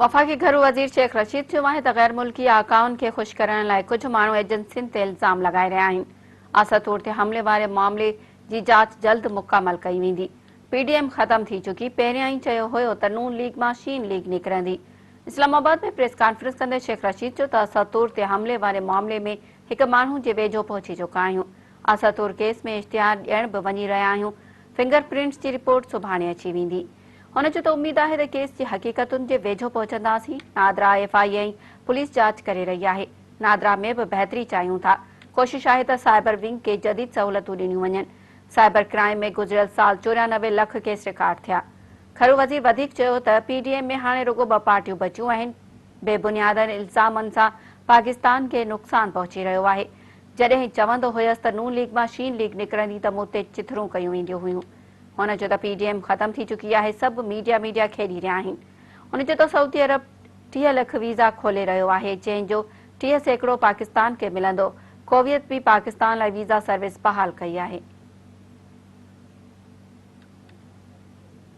وفاقي گهرو وزير شيخ رشيد چيو آهي ته غير ملڪي آقائن کي خوش ڪرڻ لاء ڪجهه ماڻهو ايجنسين تي الزام لڳائي رهيا آهن، اسد طور تي حملي واري معاملي جي جاچ جلد مڪمل ڪئي ويندي، پي ڊي ايم ختم ٿي چڪي، پهريان ئي چيو هيو ته نون ليگ مان شين ليگ نڪرندي. اسلام آباد ۾ پريس ڪانفرنس ڪندي شيخ رشيد چيو ته اسد طور تي حملي واري معاملي ۾ هڪ ماڻهو جي ويجهو پهچي چڪا آهيون، اسد طور ڪيس ۾ اشتهار ڏيڻ به وڃي رهيا آهيون، فنگر پرنٽس جي رپورٽ سڀاڻي اچي ويندي. هن چيو ته اميد آهي ته ڪيس جي حقيقتن جي ويجهو پهچنداسين، NADRA, F I A ۽ police جاچ ڪري رهي آهي، نادرا ۾ به بهتري چاهيون ٿا، ڪوشش آهي ته سائبر ونگ کي جديد سهولتون ڏنيون وڃن، سائبر ڪرائم ۾ گذريل سال 94 لک ڪيس رڪارڊ ٿيا. گهرو وزير وڌيڪ چيو ته پي ڊي ايم ۾ هاڻي رڳو ٻه پارٽيون بچيون آهن، بي بنياد الزامن سان پاڪستان کي نقصان پهچي رهيو آهي، جڏهن چوندو هيس ته نون ليگ مان شين ليگ نڪرندي ته مون تي چٿرون ڪيون وينديون هيون. هن چيو ته پي ڊي ايم ختم ٿي چڪي آهي، سڀ ميڊيا ميڊيا کيڏي رهيا آهن. هن چيو ته سعودي عرب 30 لک ويزا کولي رهيو آهي، جنهن جو 30% پاڪستان کي ملندو، ڪويت به پاڪستان لاء ويزا سروس بحال ڪئي آهي.